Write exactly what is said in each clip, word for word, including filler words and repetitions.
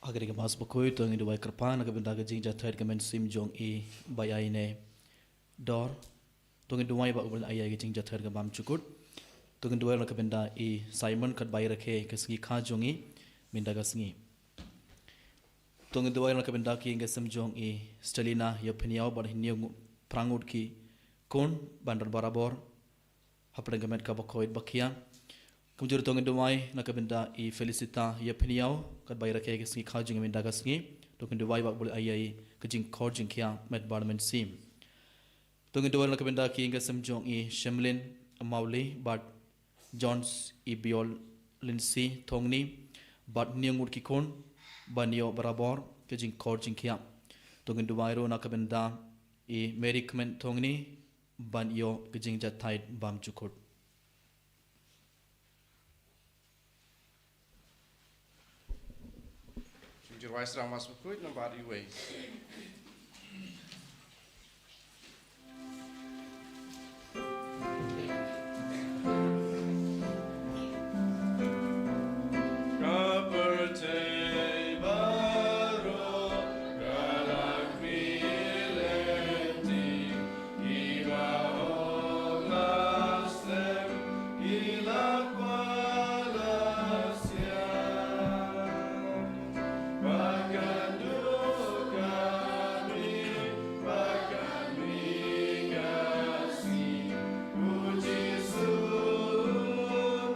Ha kane ka Mass bakhuid to ngin duwai kyrpad na ka bynta ka jingjahthait ka mynsiem jong i Baiaineh Dor. To ngin duwai ba U Blei un ai ïa i ka jingjahthait kaba bymjukut. To ngin duwai na ka bynta i Simon katba i rakhe ka sngi kha jong i mynta ka sngi. To ngin duwai na ka bynta ki ïing ki sem jong i Stelina Ïapynïaw bad Hynñiew ngut, phra ngut ki khun ban don barabor hapdeng ka met kaba khuid ba khia. Kumjuh ruh to ngin duwai na ka bynta i Felicita Ïapynïaw katba i rakhe ka sngi kha jong i mynta ka sngi. To ngin duwai ba U Blei un ai ïa i ka jingkhor jingkhia met bad mynsiem. To ngin duwai na ka bynta ki ïing ki sem jong i Shemlin Mawley bad Jones i Biol Lindsay Thongni bad hynñiew ngut ki khun ban ïoh barabor ka jingkhor jingkhia. To ngin duwai ruh na ka bynta i Mary Kmen Thongni ban ïoh ka jingjahthait bymjukut. Sngewbha ïa sdang Mass bakhuid nambar uwei. Ka pyrthei baroh ka la khmih lynti, kiba hok la slem, ki la kwah la siang. Ba kan duh ka miet, ba kan mih ka sngi, U Jisu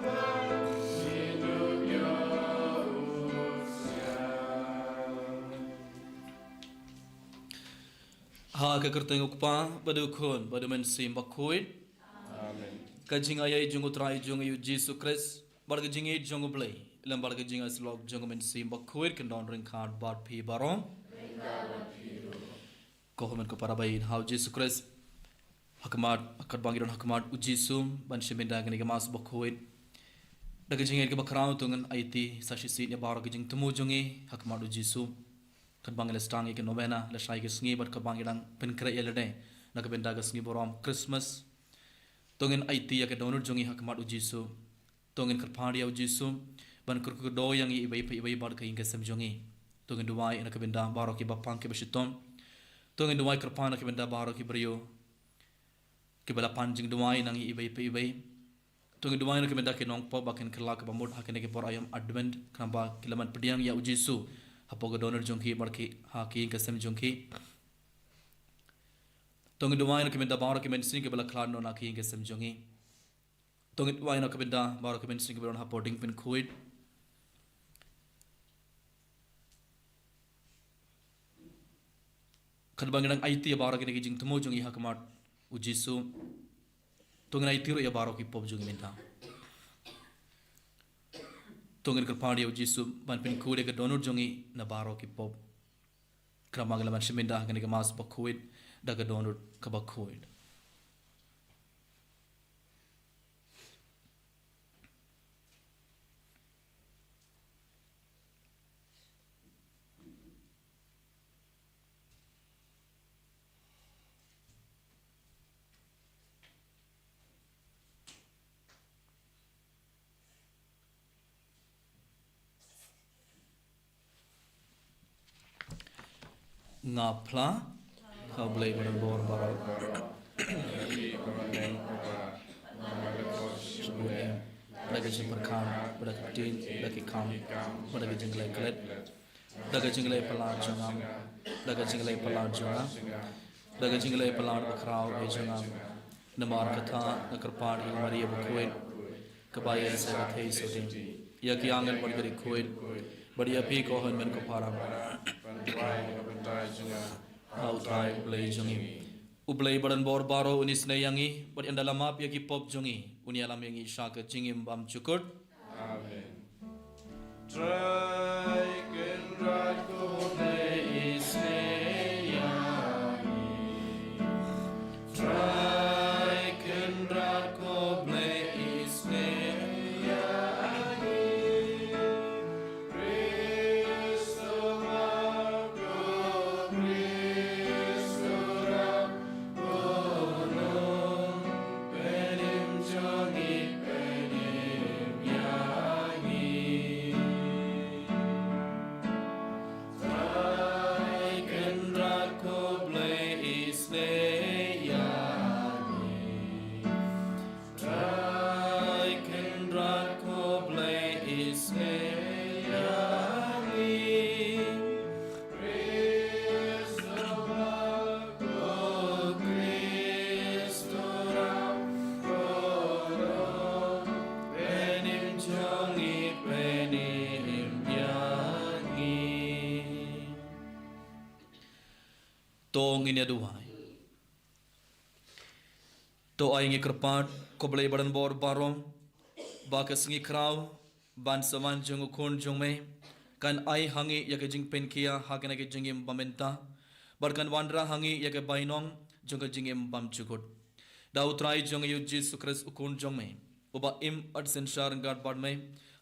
ba ngin dup ïoh u siang. Ha ka kyrteng U Kpa bad U Khun bad U Mynsiem Bakhuid. Amen. Ka jingaiei jong U Trai jong ngi U Jisu Khrist bad ka jingïeit jong U Blei lem bad ka jingïasyllok jong U Mynsiem Bakhuid kin don ryngkat bad phi baroh. Ko hynmen ko para ba ïeit ha U Jisu Khrist. Ha khmat, katba ngi don ha khmat U Jisu ban shim bynta kane ka Mass bakhuid, da ka jingïeit kaba khraw to ngin aiti sa shisien ïa baroh ka jingthmu jong ngi ha khmat U Jisu. Katba ngi la sdang ïa ka novena lashai ka sngi bad katba ngi dang pynkhreh ïa lade na ka bynta ka sngi burom Christmas, to ngin aiti ïa ka dohnud jong ngi ha khmat U Jisu. To ngin kyrpad ïa U Jisu ban kyrkhu kyrdoh ïa ngi iwei pa iwei bad ka ïing ka sem jong ngi. To ngin duwai na ka bynta baroh kiba pang kiba shitom. To ngin duwai kyrpad na ka bynta baroh ki briew kiba la pan jingduwai na ngi iwei pa iwei. To ngin duwai na ka bynta ki nongpop ba kin kylla kaba mut ha kane ka por aïom Advent, khnang ba kin lah ban pdiang ïa U Jisu hapoh ka dohnud jong ki bad ki ha ki ïing ka sem jong ki. To ngin duwai na ka bynta baroh ki mynsiem kiba la khlad noh na ki ïing ka sem jong ngi. To ngin duwai na ka bynta baroh ki mynsiem kiba don hapoh dieng pynkhuid. Katba ngi dang aiti ïa baroh kine ki jingthmu jong ngi ha khmat U Jisu, to ngin aiti ruh ïa baroh ki pop jong ngi mynta. To ngin kyrpad ïa U Jisu ban pynkhuid ïa ka dohnud jong ngi na baroh ki pop, khnang ba ngin lah ban shim bynta ha kane ka Mass bakhuid da ka dohnud kaba khuid. Nga phla ha U Blei ba don bor baroh. Shu em da ka jingpyrkhat, da ka ktien, da ki kam, da ka jingleh klet, da ka jingleh palat jong nga, da ka jingleh palat jong nga, da ka jingleh palat bakhraw jong nga. Namar kata nga kyrpad ïa ka Maria bakhuid, kaba ïeit sa ka theisotti, ïa ki angel bad ki riewkhuid, bad ïa phi ko hynmen ko para. Ha U Trai U Blei jong ngi. U Blei ba don bor baroh un isynei ïa ngi bad ynda la map ïa ki pop jong ngi, un ïalam ïa ngi sha ka jingim bymjukut. Amen. Trai Kynrad ko Blei isynei ïa ngi. Trai Kynrad ko Blei isynei ïa ngi. Khristo map ko, Khristo rap ko, nongpynim jong ngi pynim ïa To ngin ïa duwai. To ai ngi kyrpad, ko Blei badonbor baroh, ba ka sngi khraw ban sa wan jong u Khun jong me kan ai ha ngi ïa ka jingpynkhia ha kane ka jingim ba mynta, bad kan wanrah ha ngi ïa ka bainong jong ka jingim bymjukut. Da U Trai jong ngi U Jisu Khrist U Khun jong me, uba im bad synshar ryngkat bad me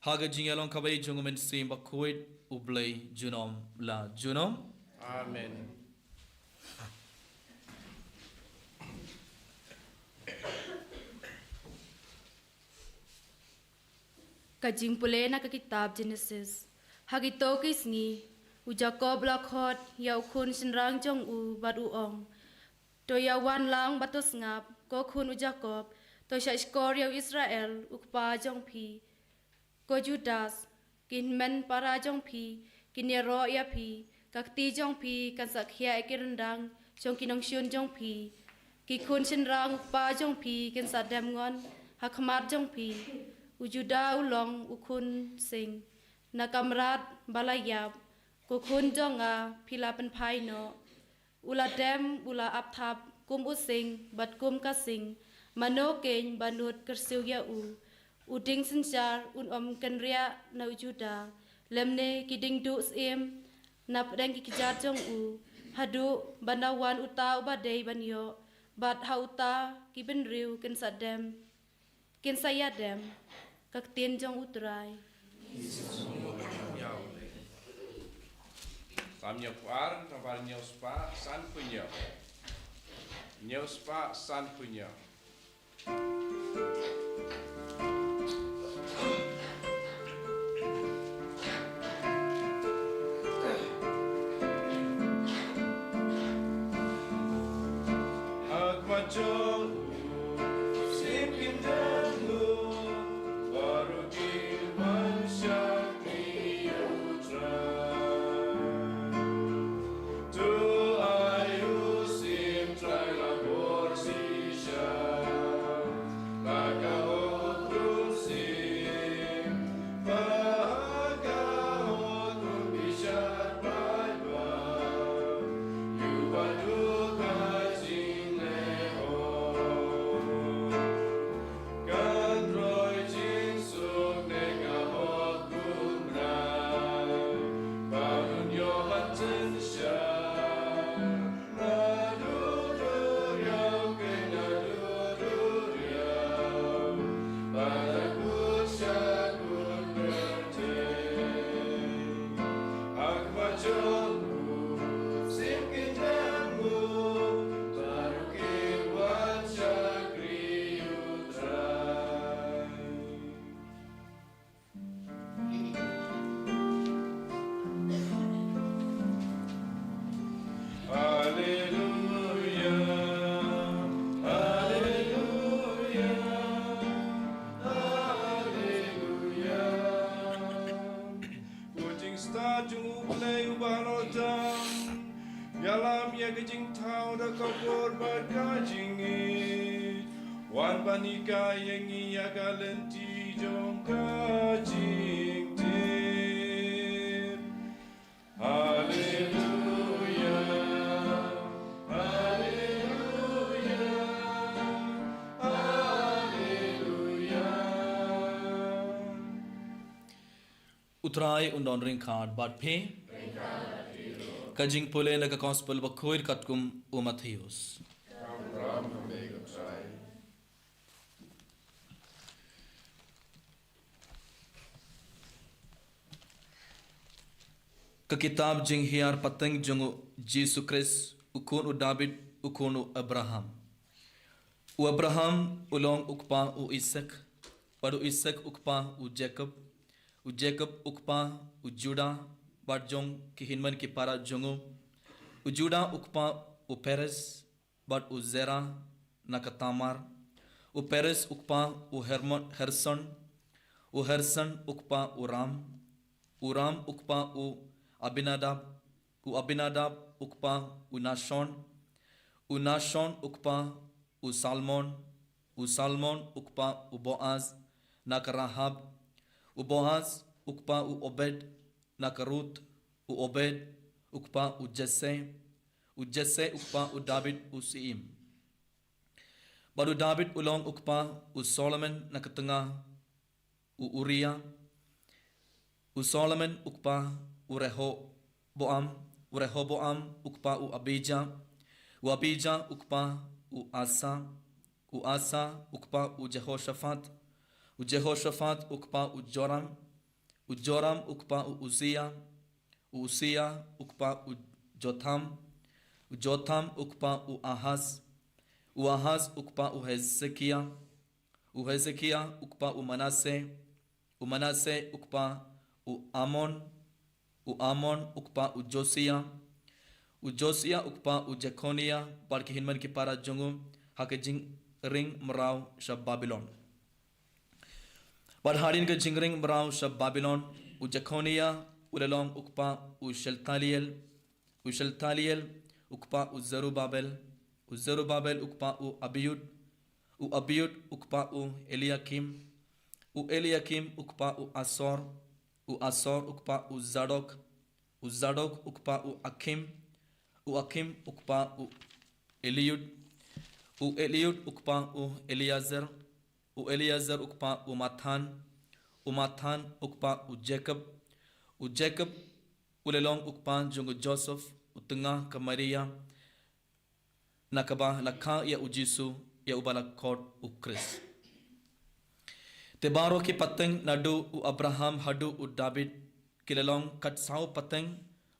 ha ka jingïalong kawei jong U Mynsiem Bakhuid, U Blei junom la junom. Amen. Ka jingpule na ka kitab Genesis. Ha kito ki sngi, u Jakob u la khot ïa u khun shynrang jong u bad u ong, to ïa wan lang bad to sngap, ko khun u Jakob, to shahshkor ïa u Israel u kpa jong phi. Ko Judas, ki hynmen para jong phi kin ïaroh ïa phi, ka kti jong phi kan sa khiah ïa ki ryndang jong ki nongshun jong phi. Ki khun shynrang u kpa jong phi kin sa dem ngon ha khmat jong phi. U Juda u long u khun sing, na ka mrad ba la ïap, ko khun jong nga phi la pynphai noh. U la dem, u la ap thap kum u sing bad kum ka sing. Mano keiñ ba nud kyrsiew ïa u? U dieng synshar un ym kynriah na u Juda, lymne ki dieng duh syiem na pdeng ki kjat jong u, haduh ba na wan uta uba dei ban ïoh, bad ha uta ki bynriew kin sa dem, kin sa ïadem. Ka ktien jong U Trai. Salm hynñiewphew ar, nambar hynñiewspah sanphew hynñiew. Hynñiewspah sanphew hynñiew. Ak ma jong u, sim kin dem u, baru ki wan shakri U Trai. To ai u sim Trai la bor shisha, la ka hok run sim, ba ka hok run bishar bai ba, yu ba duk ka jingleh hok. Kan roi jingsuk ne ka hok kumrai, ba run ïoh ban synshar. Na duh duriaw, keiñ na duh duriaw, ba la kut sha kut kyrteng. Ak ma jong u, sim kin dem u, baru ki wan shakri U Trai. Haleluya, haleluya, haleluya. Ko jingstad jong U Blei uba halor tam, ïalam ïa ka jingthaw da ka bor bad ka jingïeit. Wan ban hikai ïa ngi ïa ka lynti jong ka jingtip. Haleluya, haleluya, haleluya. U Trai un don ryngkat bad phi. Ka jingpule na ka Gospel Bakhuid katkum u Mathaios. Ka kitab Jinghiar pateng jong u Jisu Khrist, u khun u David, u khun u Abraham. U Abraham u long u kpa u Isaak, bad u Isaak u kpa u Jakob, u Jakob u kpa u Judah, bad jong ki hynmen ki para jong u. U Judah u kpa u Perez, bad u Zerah na ka Tamar. U Perez u kpa u Hermon, Herson, u Hesron u kpa u Ram, u Ram u kpa u Abinadab, u Abinadab u kpa u Nashon, u Nashon u kpa u Salmon, u Salmon u kpa u Boaz na ka Rahab, u Boaz u kpa u Obed na ka Ruth, u Obed u kpa u Jesse, u Jesse u kpa u David u Siem. Bad u David u long u kpa u Solomon na ka tnga u Uria, u Solomon u kpa u Rehoboam, u Rehoboam u kpa u Abija, u Abija u kpa u Asa, u Asa u kpa u Jehoshaphat, u Jehoshaphat u kpa u Joram, u Joram u kpa u Uzia, u Uzia u kpa u Jotham, u Jotham u kpa u Ahaz, u Ahaz u kpa u Hezekia, u Hezekia u kpa u Manase, u Manase u kpa u Amon, u Amon u kpa u Josia, u Josia u kpa u Jekonia, bad ki hynmen ki para jong u, ha ka jingring mraw sha Babilon. Bad hadien ka jingring mraw sha Babilon, u Jekonia u la long u kpa u Sheltaliel, u Sheltaliel u kpa u Zerubabel, u Zerubabel u kpa u Abiud, u Abiud u kpa u Eliakim, u Eliakim u kpa u Asor, u Asor u kpa u Zadok, u Zadok u kpa u Akim, u Akim u kpa u Eliud, u Eliud u kpa u Eliazer, u Eliazer u kpa u Mathan, u Mathan u kpa u Jacob, u Jacob u la long u kpa jong u Joseph, u tnga ka Maria, na kaba la kha ïa u Jisu, ïa uba la khot u Khrist. Te baroh ki pateng naduh u Abraham haduh u David ki la long kat saw pateng,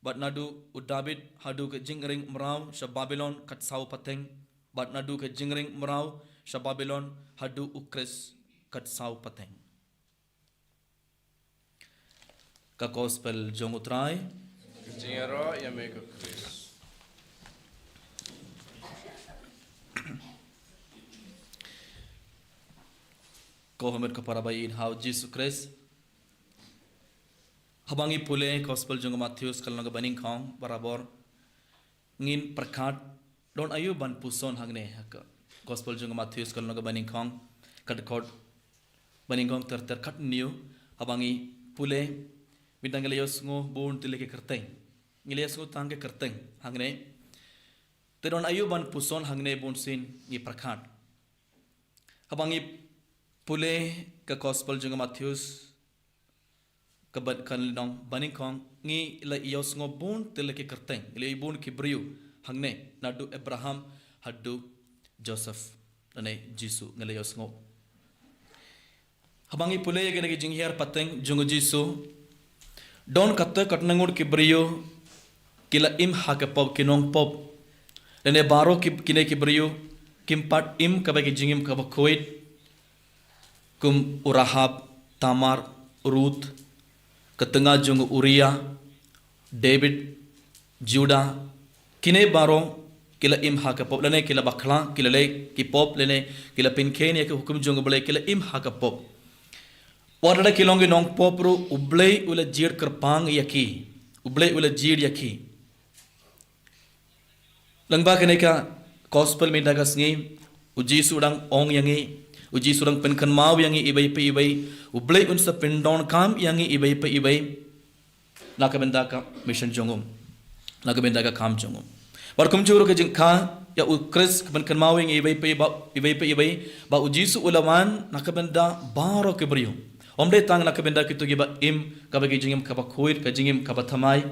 bad naduh u David haduh ka jingring mraw sha Babilon kat saw pateng, bad naduh ka jingring mraw sha Babilon haduh u Khrist kat saw pateng. Ka Gospel jong u Trai. Ka jingïaroh ïa me ko Khrist. Ko hynmen ko para ba ïeit ha u Jisu Khrist. Haba ngi pule Gospel jong u Mathaios ka lynnong kaba nyngkong, barabor ngin pyrkhat don aïu ban puson hangne ha ka Gospel jong u Mathaios ka lynnong kaba nyngkong, ka dkhot ba nyngkong ter ter, khathynñiew. Haba ngi pule, mynta ngi la ïohsngew bun tylli ki kyrteng. Ngi la ïohsngew tang ki kyrteng hangne. Te don aïu ban puson hangne, bunsien ngi pyrkhat. Haba ngi pule ka Gospel jong u Mathaios, ka ba, ka lynnong ba nyngkong, ngi la ïohsngew bun tylli ki kyrteng, ngi la ïohi bun ki briew hangne, naduh Abraham haduh Joseph, lane Jisu, ngi la ïohsngew. Haba ngi pule ïa kine ki jinghiar pateng jong u Jisu, don katto katne ngut ki briew ki la im ha ka pop, ki nongpop. Lane baroh ki, kine ki briew kim pat im kaba ki jingim kaba khuid. Kum u Rahab, Tamar, Ruth, ka tnga jong u Uria, David, Judah, kine baroh ki la im ha ka pop, lane ki la bakla, ki la leh ki pop, lane ki la pynkheiñ ïa ka hukum jong u Blei, ki la im ha ka pop. Wat lada ki long ki nongpop ruh, u Blei u la jied kyrpang ïa ki. U Blei u la jied ïa ki. Lyngba kane ka Gospel mynta ka sngi, u Jisu u dang ong ïa ngi, u Jisu u dang pynkynmaw ïa ngi iwei pa iwei, u Blei un sa pyndonkam ïa ngi iwei pa iwei. Na ka bynta ka mission jong u, na ka bynta ka kam jong u. Bad kumjuh ruh ka jingkha ïa u Khrist ka pynkynmaw ïa ngi iwei pa iwei, iwei pa iwei, ba u Jisu u la wan na ka bynta baroh ki briew. Ym dei tang na ka bynta kito kiba im kaba ki jingim kaba khuid, ka jingim kaba thymmai.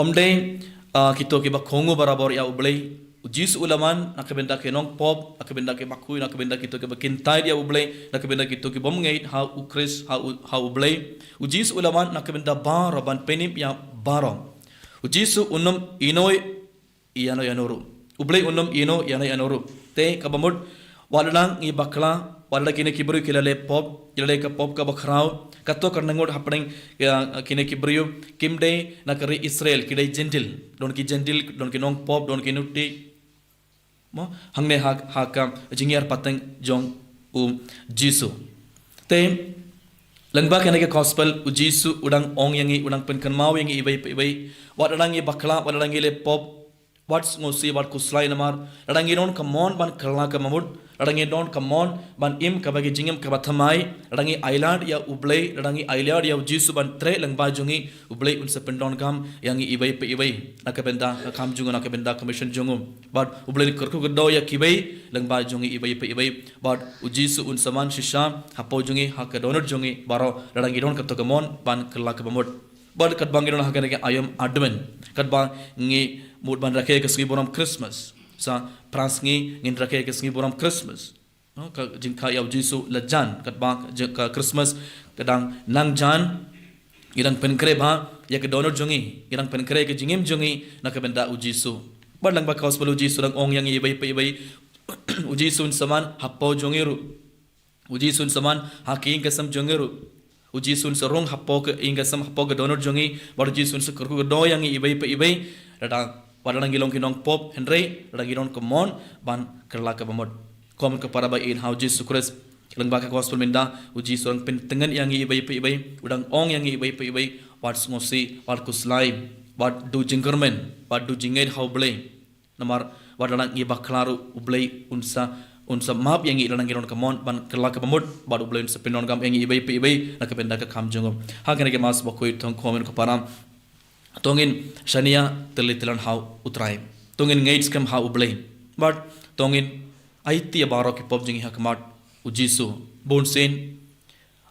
Ym dei, ah, kito kiba kohnguh barabor ïa u Blei. U Jisu u la wan na ka bynta ki nongpop, na ka bynta kiba khuid, na ka bynta kito kiba kyntait ïa u Blei, na ka bynta kito kibym ngeit ha u Khrist, ha u, ha u Blei. U Jisu u la wan na ka bynta baroh, ban pynim ïa baroh. U Jisu unym ïehnoh ïano ïano ruh. U Blei unym ïehnoh ïano ïano ruh. Te kaba mut, wat lada ngi bakla, wat lada kine ki briew ki la leh pop, ki la leh ka pop kaba khraw, katto katne ngut hapdeng, ïa, kine ki briew kim dei na ka ri Israel, ki dei Jentil, don ki Jentil, don ki nongpop, don ki nuti. Mo, hangne ha, ha ka jinghiar pateng jong u Jisu. Te, Lyngba kane ka gospel, u Jisu u dang ong ïa ngi, u dang pynkynmaw ïa ngi iwei pa iwei. Wat lada ngi bakla, wat lada ngi leh pop, wat sngewsih, wat khuslai namar lada ngi don ka mon ban kylla kaba mut, lada ngi don ka mon ban im kaba ki jingim kaba thymmai, lada ngi ailad ïa U Blei, lada ngi ailad ïa u Jisu ban trei lyngba jong ngi, U Blei un sa pyndonkam ïa ngi iwei pa iwei na ka bynta ka kam jong u, na ka bynta ka mission jong u. Bad U Blei un kyrkhu kyrdoh ïa kiwei lyngba jong ngi iwei pa iwei. Bad u Jisu un sa man shisha hapoh jong ngi, ha ka dohnud jong ngi baroh, lada ngi don kato ka mon ban kylla kaba mut. Bad katba ngi don ha kane ka aïom Advent, katba ngi mut ban rakhe ka sngi burom Christmas, sa phra sngi ngin rakhe ka sngi burom Christmas. No, ka jingkha ïa u Jisu la jan, katba ka Christmas ka dang nang jan, ngi dang pynkhreh bha ïa ka dohnud jong ngi, ngi dang pynkhreh ka jingim jong ngi na ka bynta u Jisu. Bad lyngba ka gospel u Jisu dang ong ïa ngi iwei pa iwei. U Jisu un sa man hapoh jong ngi ruh. U Jisu un sa man ha ka ïing ka sem jong ngi ruh. U Jisu un sa rung hapoh ka ïing ka sem, hapoh ka dohnud jong ngi, bad u Jisu un sa kyrkhu kyrdoh ïa ngi iwei pa iwei. Lada, wat lada ngi long ki nongpop, hynrei lada ngi don ka mon ban kylla kaba mut. Ko hynmen ko para ba ïeit ha u Jisu Khrist, lyngba ka gospel mynta, u Jisu u dang pyntngen ïa ngi iwei pa iwei, u dang ong ïa ngi iwei pa iwei, wat sngewsih, wat khuslai, wat duh jingkyrmen, wat duh jingngeit ha U Blei. Namar wat lada ngi bakla ruh, U Blei un sa, un sa map ïa ngi lada ngi don ka mon ban kylla kaba mut, bad U Blei un sa pyndonkam ïa ngi iwei pa iwei na ka bynta ka kam jong u. Ha kane ka Mass Bakhuid, to ko hynmen ko para, to ngin shaniah tylli tyllan ha U Trai. To ngin ngeit skhem ha U Blei. Bad to ngin aiti ïa baroh ki pop jong ngi ha khmat u Jisu. Bunsien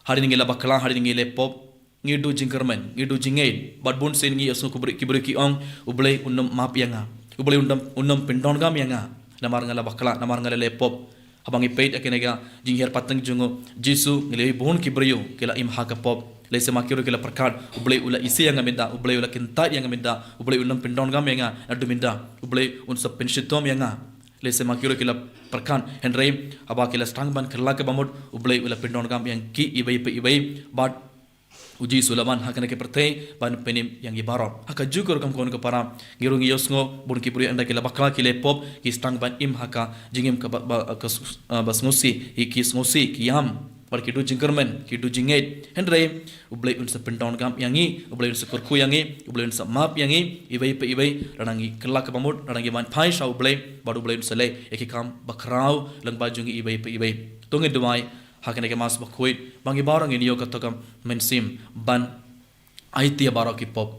hadien ngi la bakla, hadien ngi leh pop, ngi duh jingkyrmen, ngi duh jingngeit. Bad bunsien ngi ïohsngew ki briew, ki briew ki ong, U Blei un nym map ïa nga, U Blei un nym, un nym pyndonkam ïa nga, namar nga la bakla, namar nga la leh pop. Haba ngi peit ïa kane ka jinghiar pateng jong u Jisu, ngi la ïohi bun ki briew ki la im ha ka pop. Lehse ma ki ruh ki la pyrkhat, U Blei u la isih ïa nga mynta, U Blei u la kyntait ïa nga mynta, U Blei un nym pyndonkam ïa nga naduh mynta, U Blei un sa pynshitom ïa nga. Lehse ma ki ruh ki la pyrkhat, hynrei haba ki la sdang ban kylla kaba mut, U Blei u la pyndonkam ïa ki iwei pa iwei. Bad u Jisu u la wan ha kane ka pyrthei ban pynim ïa ngi baroh. Ha kajuh ka rukom ko hynmen ko para, ngi ruh ngi ïohsngew bun ki briew ynda ki la bakla, ki leh pop, ki sdang ban im ha ka jingim kaba, ba, ka s-, ah, ba sngewsih, ki, ki sngewsih, ki ïam, bad ki duh jingkyrmen, ki duh jingngeit. Hynrei U Blei un sa pyndonkam ïa ngi, U Blei un sa kyrkhu ïa ngi, U Blei un sa map ïa ngi iwei pa iwei lada ngi kylla kaba mut, lada ngi wan phai sha U Blei, bad U Blei un sa leh ïa ki kam bakhraw lyngba jong ngi iwei pa iwei. To ngin duwai ha kane ka Mass Bakhuid ba ngi baroh ngin ïoh kato ka mynsiem ban aiti ïa baroh ki pop.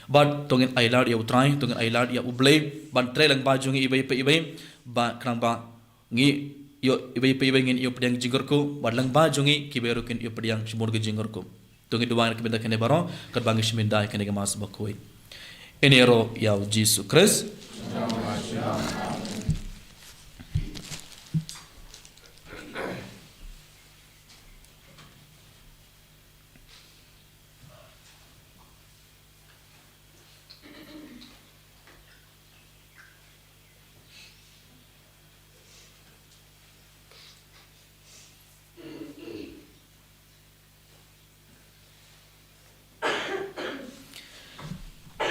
Bad to ngin ailad ïa U Trai, to ngin ailad ïa U Blei ban trei lyngba jong ngi iwei pa iwei, ba khnang ba ngi ïoh, iwei pa iwei ngin ïoh pdiang jingkyrkhu, bad lyngba jong ngi kiwei ruh kin ïoh pdiang shibun ki jingkyrkhu. To ngin duwai na ka bynta kane baroh katba ngi shim ïa kane ka Mass Bakhuid. Ïaroh ïa u Jisu Khrist.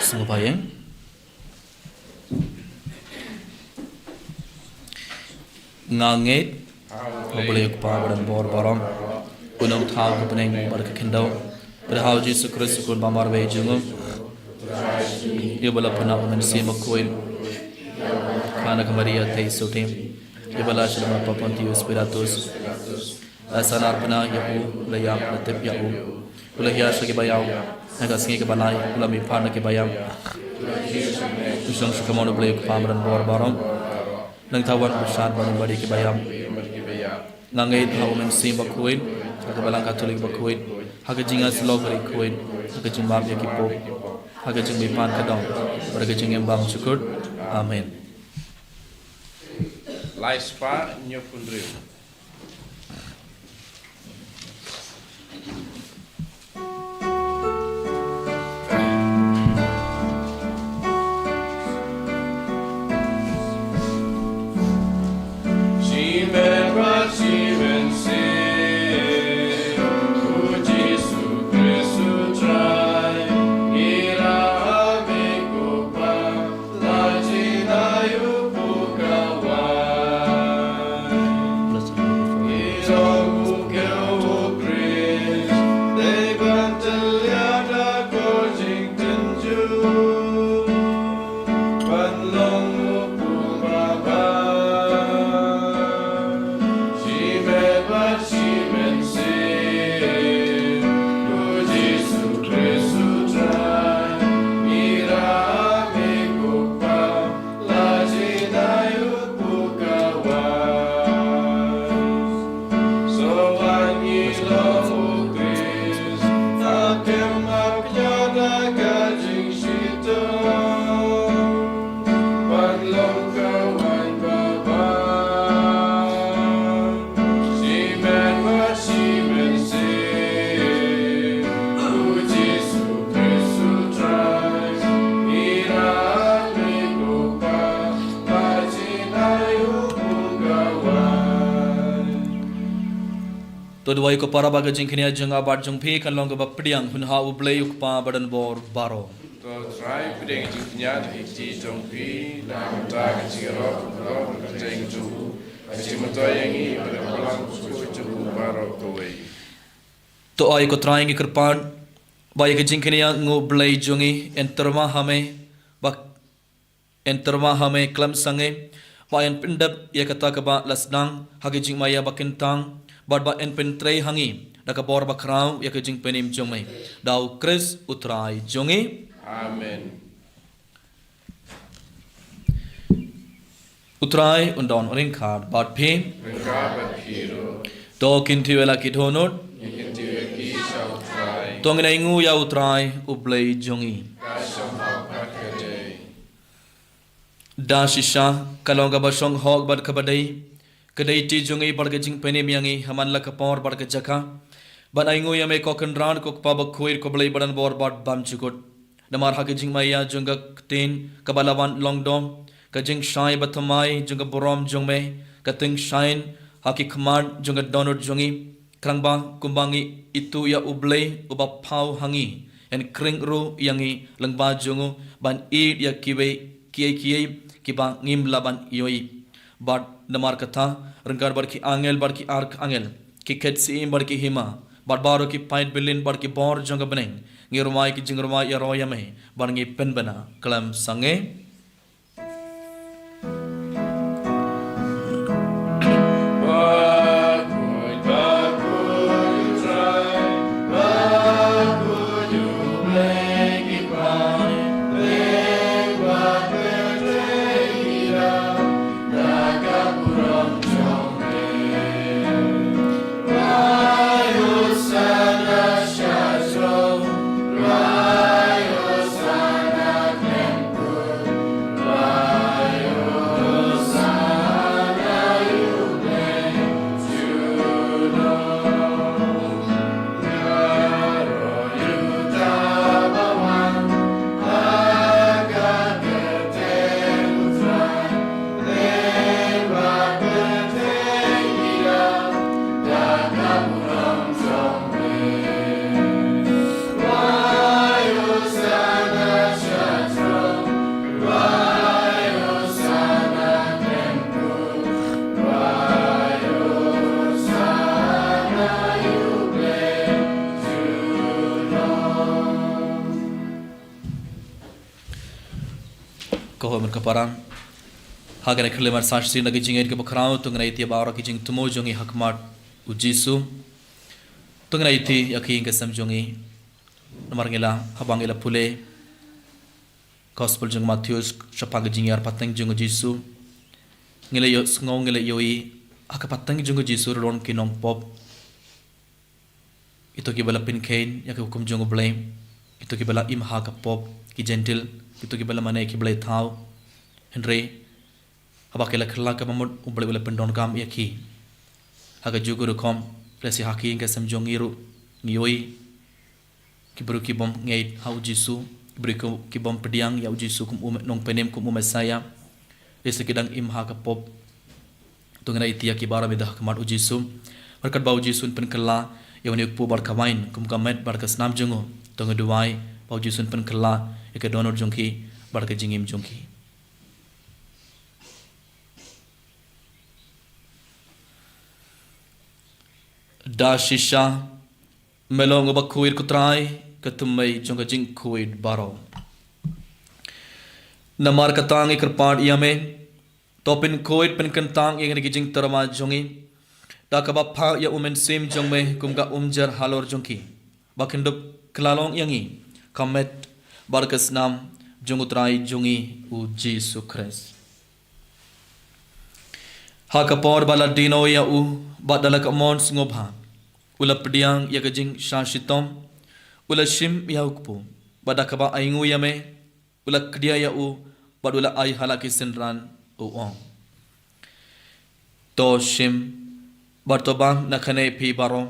Sngewbha ïa nga ngeit ha U Blei U Kpa ba don bor baroh, u nongthaw ka bneng bad ka khyndew, bad ha u Jisu Khrist u khun ba marwei jong u, ïa ba la pynah u Mynsiem Bakhuid, kha na ka Maria theisotti, ïa ba la shah ha lyndet u Pontius Pilatus, la sahnarphna ïa u, la ïap, la tip ïa u, u la hiar sha ki baïap, ha ka sngi kaba lai u la mihpat na ki baïap, u shong sha ka mon U Blei U Kpa ba don bor baroh. Nangta wan u bishar bad u bari ki baïap. Nga ngeit ha u Mynsiem Bakhuid, ha ka Balang Katholik bakhuid, ha ka jingïasyllok bakhuid, ha ka jingmap ïa ki pop, ha ka jingmihpat ka dong, bad ha ka jingim bymjukut. Amen. Lai spah hynñiewphew hynriew. Duwai ko para ba ka jingkñia jong nga bad jong phi kan long kaba pdiang hun ha U Blei U Kpa badonbor baroh. To Trai, pdiang ka jingkñia da ka kti jong phi, na ka bynta ka jingïaroh ka jong u, ka jingmyntoi ïa ngi bad ka balang jong u baroh kawei. To ai ko Trai ngi kyrpad ba ïa ka jingkñia jong U Blei jong ngi yn tyrwa ha me, ba yn tyrwa ha me khlem sangeh, ba yn pyndep ïa kata kaba la sdang ha ka jingmaïa ba kyntang, bad ba yn pyntrei ha ngi da ka bor bakhraw ïa ka jingpynim jong me. Da U Khrist U Trai jong ngi. Amen. U Trai un don ryngkat bad phi. Ryngkat bad phi ruh. To kyntiew ïa la ki dohnud. Ngi kyntiew ïa ki sha U Trai. To ngin ainguh ïa U Trai U Blei jong ngi. Ka sngewbha bad ka dei. Da shisha ka long kaba shong hok bad kaba dei, ka dei kti jong ngi bad ka jingpynim ïa ngi ha man la ka por bad ka jaka, ban ainguh ïa me ko Kynrad ko Kpa bakhuid ko Blei badonbor bad bymjukut. Namar ha ka jingmaïa jong ka ktien kaba la wan long doh, ka jingshai bathymmai jong ka burom jong me ka tyngshaiñ ha ki khmat jong ka dohnud jong ngi. Khnang ba kumba ngi ithuh ïa U Blei uba phaw ha ngi, yn khring ruh ïa ngi lyngba jong u ban ïeit ïa kiwei kiei kiei kiba ngim lah ban ïohi. Bad namar kata, ryngkat bad ki angel bad ki archangel, ki khet syiem bad ki hima, bad baroh ki paid byllien bad ki bor jong ka bneng, ngi rwai ki jingrwai ïaroh ïa me bad ngi pynbna khlem sangeh. Ko hoi mynta ka para, ha kane ka khyllipmat sa shisien da ka jingngeit kaba khraw, to ngin ïa ïa baroh ki jingthmu jong ngi ha khmat U Jisu. To ngin ïa ïa ki ïing ki sem jong ngi. Namar ngi la, haba ngi la pule Gospel jong u Mathaios shaphang ka jingïar pateng jong U Jisu, ngi la ïohsngew, ngi la ïohi ha ka pateng jong U Jisu ruh don ki nongpop. Kito kiba la pynkheiñ ïa ka hukum jong U Blei, kito kiba la im ha ka pop, ki Jentil, kito kiba la mane ki blei thaw. Hynrei haba ki la kylla ka bamut, U Blei u la pyndonkam ïa ki. Ha kajuh ka rukom, lehse ha ki ïing ki sem jong ngi ruh, ngi ïohi ki briew ki bym ngeit ha U Jisu, ki briew ki, ki bym pdiang ïa U Jisu kum u me-, nongpynim, kum u Messaïah. Lehse ki dang im ha ka pop. To ngin ïa ïa ki baroh mynta ha khmat U Jisu. Bad katba U Jisu un pynkylla ïa une u kpu bad ka wain kum ka met bad ka snam jong u, to ngi duwai ba U Jisu un pynkylla ïa ka dohnud jong ki bad ka jingim jong ki. Da shisha, me long uba khuid ko Trai, ka thymmei jong ka jingkhuid baroh. Namar kata ngi kyrpad ïa me, to pynkhuid pynkyntang ïa kine ki jingtyrwa jong ngi da kaba phah ïa U Mynsiem jong me kum ka umjer halor jong ki, ba kin dup kylla long ïa ngi ka met bad ka snam jong U Trai jong ngi U Jisu Khrist. Ha ka por ba la die noh ïa u, bad da la ka mon sngewbha, u la pdiang ïa ka jingshah shitom, u la shim ïa u kpu, bad da kaba ainguh ïa me, u la khdia ïa u, bad u la ai ha la ki synran, u ong: To shim, bad to bam na kane phi baroh,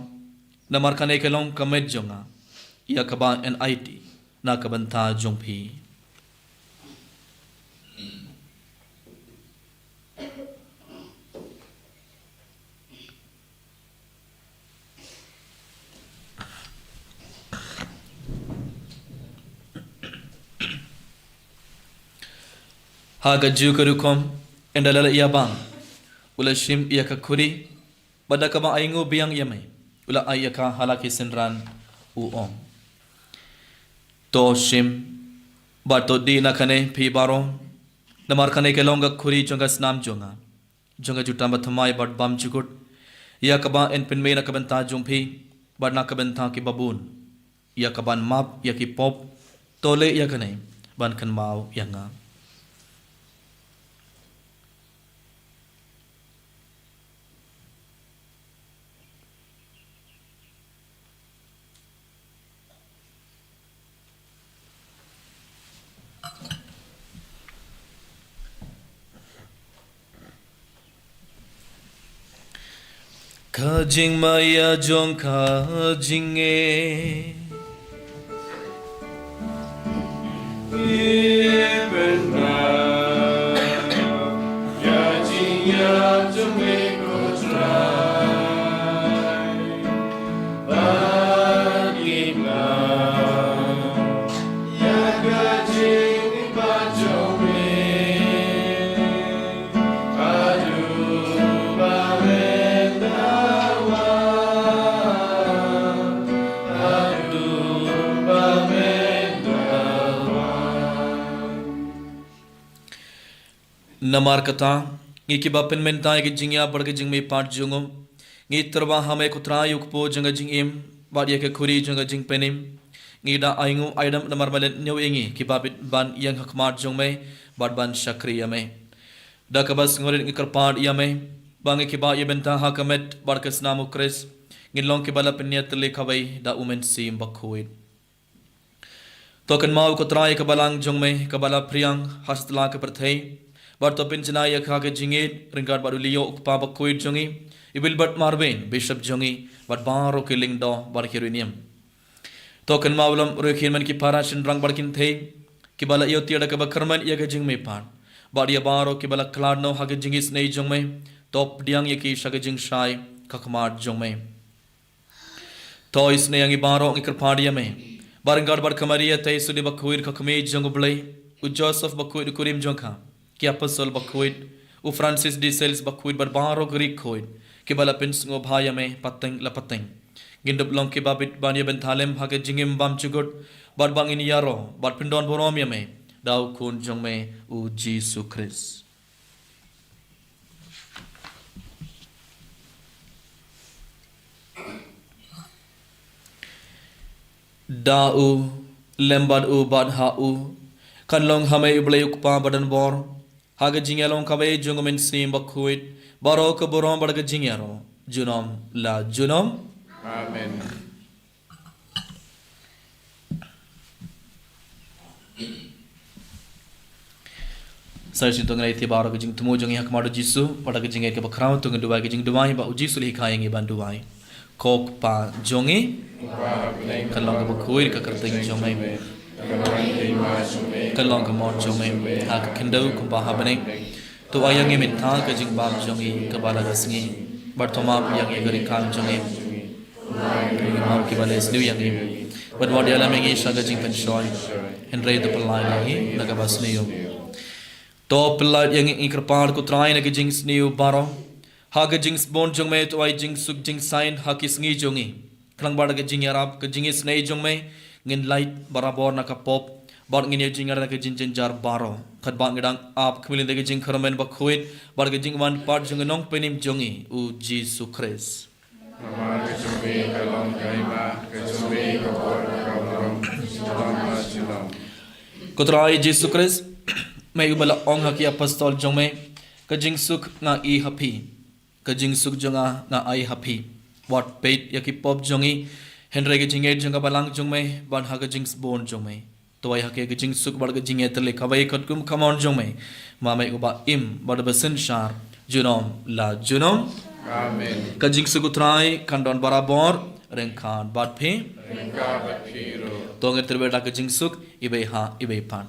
namar kane ka long ka met jong nga, ïa kaba yn aiti na ka bynta jong phi. Ha kajuh ka rukom, ynda la leh ïa bang, u la shim ïa ka khuri, bad da kaba ainguh biang ïa me, u la ai ïa ka ha la ki synran, u ong: To shim, bad to dih na kane phi baroh, namar kane ka long ka khuri jong ka snam jong nga, jong ka jutang bathymmai bad bymjukut, ïa kaba yn pynmih na ka bynta jong phi, bad na ka bynta kiba bun, ïa kaban map ïa ki pop. To leh ïa kane ban kynmaw ïa nga. Ka jingmaïa jong ka jingngeit. Namar kata, ngi kiba pynmynta ïa ka jingïap bad ka jingmihpat jong u, ngi tyrwa ha me ko Trai, u kpu jong ka jingim, bad ïa ka khuri jong ka jingpynim. Ngi da ainguh aidam namar me leit ñiew ïa ngi kiba bit ban ïeng ha khmat jong me, bad ban shakri ïa me. Da kaba sngewrit ngi kyrpad ïa me, ba ngi kiba ïa bynta ha ka met bad ka snam u Khrist, ngin long kiba la pynïatylli kawei da u Mynsiem Bakhuid. To kynmaw ko Trai ïa ka balang jong me, kaba la phriang ha satlak ka pyrthei, bad to pynjanai ïa ka ha ka jingïeit, ryngkat bad u Leo u kpa bakhuid jong ngi, i Wilbert Marvin, Bishop jong ngi, bad baroh ki lyngdoh bad ki riewniam. To kynmaw lem ruh ïa ki hynmen ki para shynrang bad kynthei, kiba la ïoh tiar da kaba kyrmen ïa ka jingmihpat, bad ïa baroh kiba la khlad noh ha ka jingisynei jong me, to pdiang ïa ki sha ka jingshai ha khmat jong me. To isynei ïa ngi baroh, ngi kyrpad ïa me, ba ryngkat bad ka Maria Theisotti bakhuid ka kmie jong u Blei, u Joseph bakhuid u kurim jong ka, ki apostol bakhuid, u Francis de Sales bakhuid bad baroh ki riewkhuid, kiba la pynsngewbha ïa me pateng la pateng, ngin dup long kiba bit ban ïa bynta lem ha ka jingim bymjukut, bad ba ngin ïaroh bad pyndonburom ïa me da u Khun jong me, u Jisu Khrist. Da u, lem bad u, bad ha u, kan long ha me u Blei u Kpa badonbor, ha ka jingïalong kawei jong u Mynsiem Bakhuid, baroh ka burom bad ka jingïaroh, junom la junom. Amen. Sa shisien to ngin ïa ïathie baroh ka jingthmu jong ngi ha khmat u Jisu, bad da ka jingngeit kaba khraw to ngin duwai ka jingduwai ba u Jisu u la hikai ïa ngi ban duwai. Ko Kpa jong ngi, kan long kaba khuid ka kyrteng jong me. Kan long ka mon jong me ha ka khyndew kumba ha bneng. To ai ïa ngi mynta ka jingbam jong ngi kaba la ka sngi. Bad to map ïa ngi ka ri kam jong ngi, ngi map kiba la sniew ïa ngi. Bad wat ïalam ïa ngi sha ka jingpynshoi, hynrei to pyllait ïa ngi na kaba sniew. To pyllait ïa ngi, ngi kyrpad ko Trai, na ka jingsniew baroh. Ha ka jingsbun jong me to ai jingsuk jingsain ha ki sngi jong ngi. Khnang ba da ka jingïarap, ka jingisynei jong me, ngin lait barabor na ka pop, bad ngin ïoh jingïarap na ka jingjynjar baroh. Katba ngi dang ap khmih lynti ka jingkyrmen bakhuid, bad ka jingwan pat jong u Nongpynim jong ngi, u Jisu Khrist. Namar ka jong me ka long ka hima, ka jong me ka bor, ka burom, junom la junom. Ko Trai Jisu Khrist, me uba la ong ha ki apostol jong me, ka jingsuk nga ai ha phi, ka jingsuk jong nga nga ai ha phi. Wat peit ïa ki pop jong ngi, hynrei ka jingngeit jong ka balang jong me, bad ha ka jingsbun jong me to ai ha ki ka jingsuk bad ka jingïatylli kaba ïa katkum ka mon jong me. Ma me uba im bad uba synshar junom la junom. Amen. Ka jingsuk u Trai kan don barabor ryngkat bad phi. Ryngkat bad phi ruh. To ngin tyrwa da ka jingsuk, iwei ha iwei pat.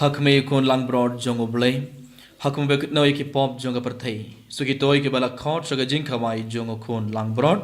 Ha khmih u Khun langbrot jong U Blei, ha khmih ba kynnoh ïa ki pop jong ka pyrthei, sngewthuh ïa ki ba la khot sha ka jingkawei jong u Khun langbrot.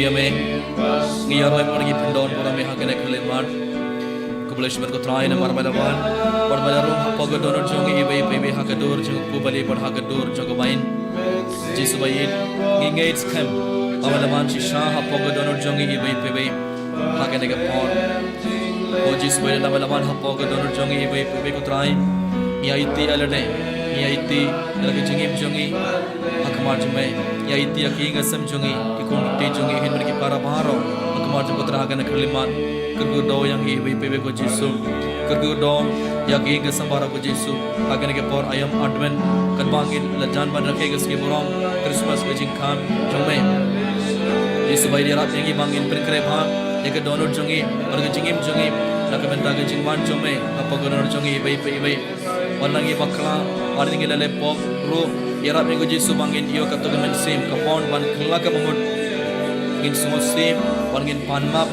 Ïa me, ngi ïaroh bad ngi pyndon burom ïa me ha kane ka khyllipmat. Khublei shibun ko Trai namar ba me la wan bad me la rung hapoh ka dohnud jong ngi iwei pa iwei, ha ka dur jong u bali bad ha ka dur jong ka wain. Jisu ba ïeit, ngi ngeit skhem ba me la wan shisha hapoh ka dohnud jong ngi iwei pa iwei ha kane ka por. Ko Jisu ba ïeit, lada me la wan hapoh ka dohnud jong ngi iwei pa iwei ko Trai, ngi aiti ïa lade, ngi aiti ïa la ka jingim jong ngi ha khmat jong me. Ngi aiti ïa ki ïing ki sem jong ngi, ki khun ki kti jong ngi, hynmen ki para baroh ha khmat jong ko Trai ha kane ka khyllipmat. Kyrkhu do ïa ngi iwei pa iwei ko Jisu. Kyrkhu do ïa ki ïing ki sem baroh ko Jisu. Ha kane ka por aïom Advent, katba ngin la jan ban rakhe ka sngi burom Christmas, ka jingkhang jong me. Jisu ba ïeit, ïarap ïa ngi ba ngin pynkhreh bha ïa ka dohnud jong ngi bad ka jingim jong ngi na ka bynta ka jingwan jong me hapoh ka dohnud jong ngi iwei pa iwei. Wat la ngi bakla, wat la ngi la leh pop ruh, ïarap ïa ngi ko Jisu ba ngin ïoh katto ka mynsiem ka bun ban kylla ka bamut. Ngin sngewsih, wat ngin pan map.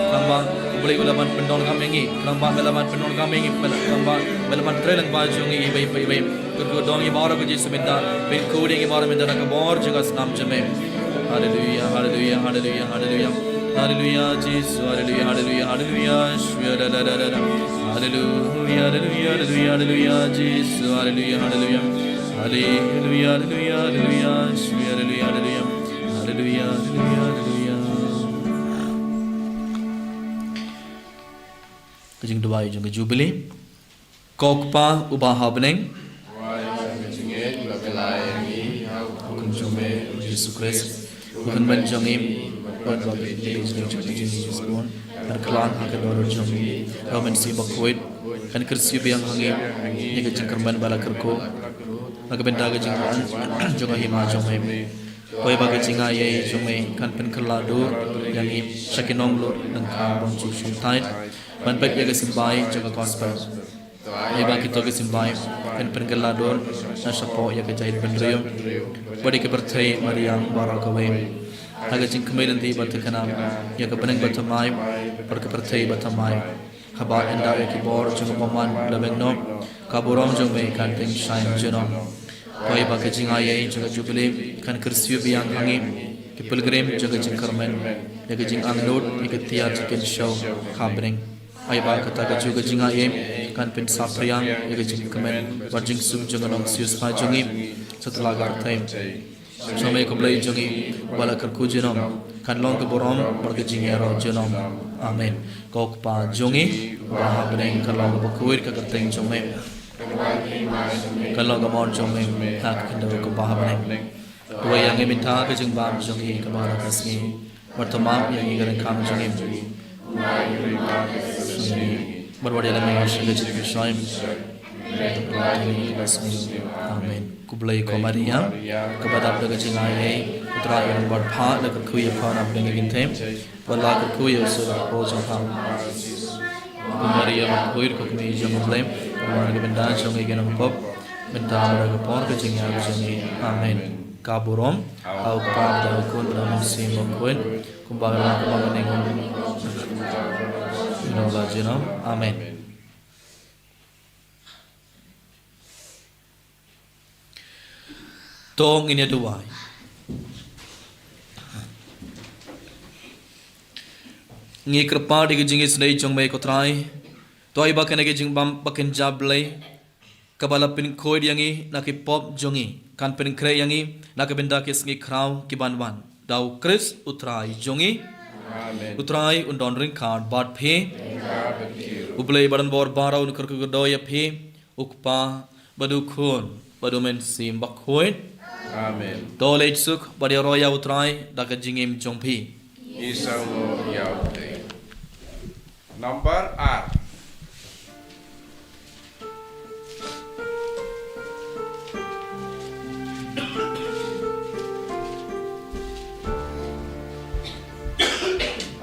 Khnang ba U Blei u la ban pyndonkam ïa ngi, khnang ba me la ban pyndonkam ïa ngi, khnang ba me la ban trei lyngba jong ngi iwei pa iwei. Kyrkhu do ïa ngi baroh ko Jisu mynta, pynkhuid ïa ngi baroh mynta da ka bor jong ka snam jong me. Haleluya, haleluya, haleluya, haleluya. Haleluya, Jisu, haleluya, haleluya, haleluya. Shwa la la la la la. Haleluya, haleluya, haleluya, haleluya, Jisu, haleluya, haleluya. Haleluya, haleluya, haleluya, Shwa, haleluya, haleluya. Haleluya, haleluya, haleluya. Ka jingduwai jong ka Jubili. Ko Kpa uba ha bneng. Hukum jong me, Jisu Khrist, u hynmen jong ngi, bad ba ka jingim jong ngi, kan khlaiñ ha ka dohnud jong me, da u Mynsiem Bakhuid, kan kyrsiew biang ha ngi ïa ka jingkyrmen ba la kyrkhu na ka bynta ka jingwan jong ka hima jong me. Ko Iba ka jingaiei jong me kan pynkylla dur ïa ngi sha ki nonglur lyngkha bym ju shongthait ban peit ïa ka symbai jong ka gospel. Ai ba kito ki symbai kan pynkylla dur na shapoh ïa ka jaitbynriew bad ïa ka pyrthei mariang baroh kawei, ha ka jingkhmih lynti ba thikna ïa ka bneng ba thymmai bad ka pyrthei ba thymmai. Haba ynda ïa ki bor jong ka bymman la weng noh, ka burom jong me kan tyngshaiñ junom. Ko Iba ka jingaiei jong ka Jubili kan kyrsiew biang ha ngi ki pilgrim jong ka jingkyrmen, ïa ka jingangnud ïa ka tiar jingkynshew ha bneng. Ai ba kata kajuh ka jingaiei kan pynsaphriang ïa ka jingkmen bad jingsuk jong ka nongsiewspah jong ngi satlak artei. Sha me ko Blei jong ngi, uba la kyrkhu junom, kan long ka burom bad ka jingïaroh junom. Amen. Ko Kpa jong ngi uba ha bneng, kan long kaba khuid ka kyrteng jong me. Kan long ka mon jong me ha ka khyndew kumba ha bneng. Duwai ïa ngi mynta ka jingbam jong ngi kaba ha ka sngi. Bad to map ïa ngi ka ryngkat jong ngi. Bad wat ïalam ïa ngi sha ka jingpynshoi. Amen. Khublei ko Maria, kaba dap da ka jingaiei, U Trai u don bad pha, la kyrkhu ïa pha na pdeng ki kynthei, bad la kyrkhu ïa u sa ka kpoh jong pha. Ko Maria, ma khuid ko kmie jong U Blei, wan na ka bynta jong ngi ki nongpop, mynta bad ha ka por ka jingïap jong ngi. Amen. Ka burom ha U Kpa, bad ha U Khun, bad ha U Mynsiem Bakhuid, kumba la kumba mynne, junom la junom. Amen. To ngin ïa duwai. Ngi kyrpad ïa ka jingisynei jong me ko Trai. To ai ba kane ka jingbam ba kynja Blei, kaba la pynkhuid ïa ngi na ki pop jong ngi, kan pynkhreh ïa ngi na ka bynta ki sngi khraw ki ban wan. Da U Khrist U Trai jong ngi. Amen. U Trai un don ryngkat bad phi. Ryngkat bad phi ruh. U Blei ba don bor baroh un kyrkhu kyrdoh ïa phi, U Kpa, bad U Khun, bad U Mynsiem Bakhuid. Amen. To leit suk bad ïaroh ïa U Trai da ka jingim jong phi. Ngi sngewbha ïa U Blei. Nambar ar.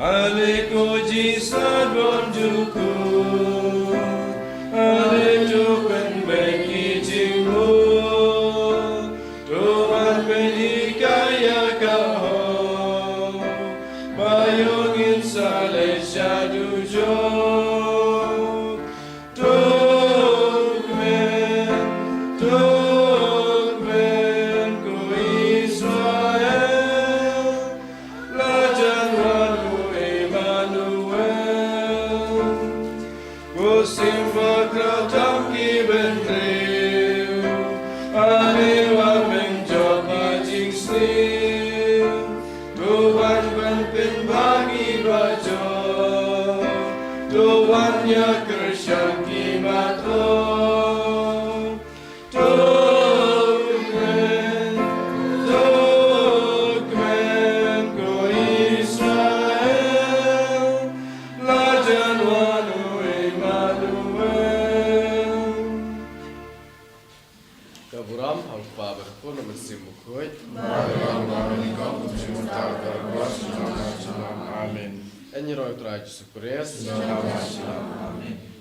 Ale ko Jisu don jukut, ale to pynbeit ki jingmut, to ban pynhikai ïa ka hok, ba ïoh ngin sa leit sha dujok. To kmen, to kmen ko Israel, la ja Ïa kyrshan ki mato. To kmen, to kmen ko Israel, la jan wan u Emmanuel. Ka burom ha u Kpa bad ha u Khun bad ha u Mynsiem Bakhuid. Amen. Ïa ngi roi u Trai Jisu Khrist. Amen.